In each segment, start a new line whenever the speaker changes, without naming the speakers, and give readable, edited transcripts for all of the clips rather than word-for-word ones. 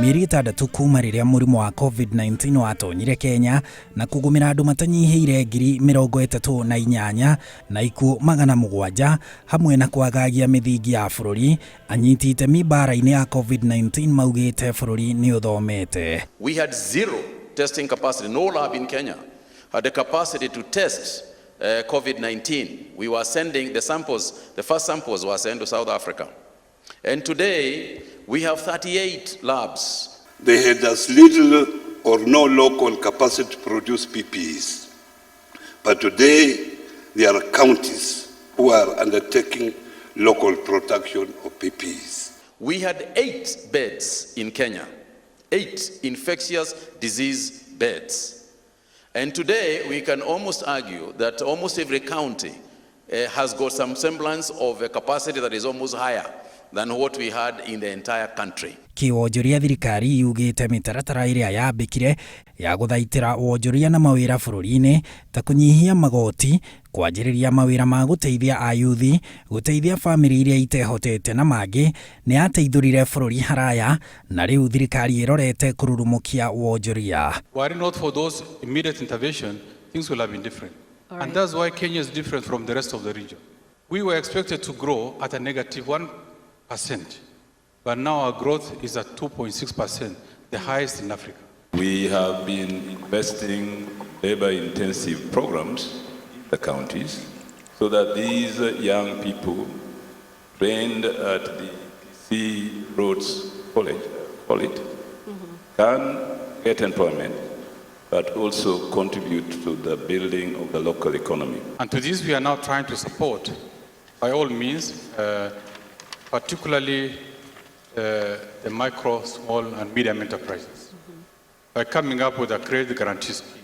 Mĩeri 6 kuma rĩrĩa mũrimũ wa COVID-19 watonyire Kenya na kũgũmĩra andũ matanyihĩire 38,000 na ikuũ 700 hamwe na kwagagia mĩthingi ya bũrũri, anyiti itemi mbara-inĩ ya COVID-19 maugĩte bũrũri nĩ ũthomete.
We had zero testing capacity. No lab in Kenya had the capacity to test COVID-19. We were sending the samples, the first samples were sent to South Africa. And today, we have 38 labs.
They had as little or no local capacity to produce PPEs. But today, there are counties who are undertaking local production of PPEs.
We had 8 beds in Kenya, 8 infectious disease beds. And today, we can almost argue that almost every county has got some semblance of a capacity that is almost higher than what we had in the entire country.
Kĩwonjoria, thirikari yugĩte mĩtaratara ĩrĩa yambĩkire ya gũthaitĩra wonjoria na mawĩra bũrũri-inĩ, ta kũnyihia magoti, kwanjĩrĩria mawĩra ma gũteithia ayuthi, gũteithia bamĩrĩ iria itehotete na mangĩ, nĩ yateithũrire bũrũri haraya, na rĩu thirikari ĩrorete kũrurumũkia wonjoria.
Were it not for those immediate intervention, things will have been different.
All
And
right.
that's why Kenya is different from the rest of the region. We were expected to grow at a negative 1%, but now our growth is at 2.6%, the highest in Africa.
We have been investing labor-intensive programs in the counties so that these young people trained at the Kisii Rhodes College, call it, can get employment, but also contribute to the building of the local economy.
And to this, we are now trying to support, by all means, particularly the micro, small, and medium enterprises, by coming up with a credit guarantee scheme.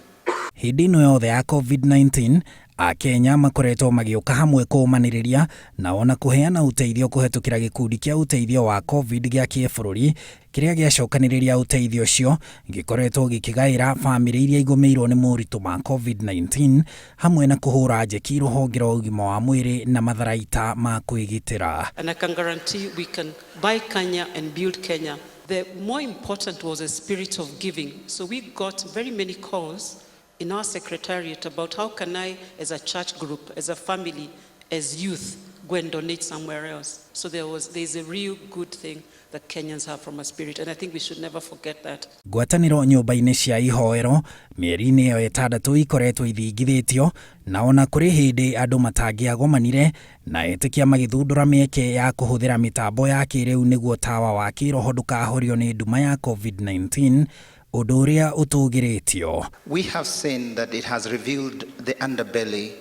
Hĩndĩ ĩno yothe ya COVID-19, Akenya makoretwo magĩũka hamwe kũũmanĩrĩria na ona kũheana ũteithio kũhetũkĩra gĩkundi kĩa ũteithio wa COVID gĩa kĩbũrũri, kĩrĩa gĩacokanĩrĩria ũteithio ũcio gĩkoretwo gĩkĩgaĩra bamĩrĩ iria igũmĩirwo nĩ moritũ ma COVID-19, hamwe na kũhũra njeki rũhonge rwa ũgima wa mwĩrĩ na matharaita ma kwĩgitĩra.
And I can guarantee we can buy Kenya and build Kenya. The more important was a spirit of giving. So we got very many calls in our secretariat about how can I, as a church group, as a family, as youth, go and donate somewhere else. So there's a real good thing that Kenyans have from a spirit, and I think we should never forget that.
Ngwatanĩro nyũmba-inĩ cia ihoero mĩeri-inĩ ĩyo 6 ikoretwo ithingithĩtio, na ona kũrĩ hĩndĩ andũ matangĩagomanire, na etĩkia magĩthundũra mĩeke ya kũhũthĩra mĩtambo ya kĩrĩu nĩguo tawa wa kĩroho ndũkahorio nĩ nduma ya COVID-19, ũndũ ũrĩa ũtũgĩrĩtio.
We have seen that it has revealed the underbelly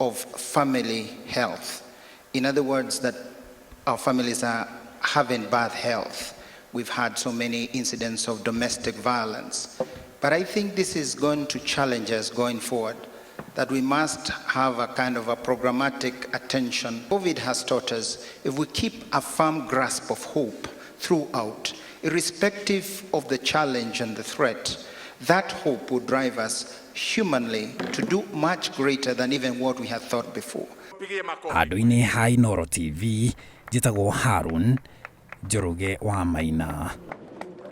of family health. In other words, that our families are having bad health. We've had so many incidents of domestic violence. But I think this is going to challenge us going forward, that we must have a kind of a programmatic attention. COVID has taught us if we keep a firm grasp of hope throughout, irrespective of the challenge and the threat, that hope will drive us humanly to do much greater than even what we had thought before.
Handũ-inĩ ha Inooro TV, njĩtagwo Harun Njoroge wa Maina.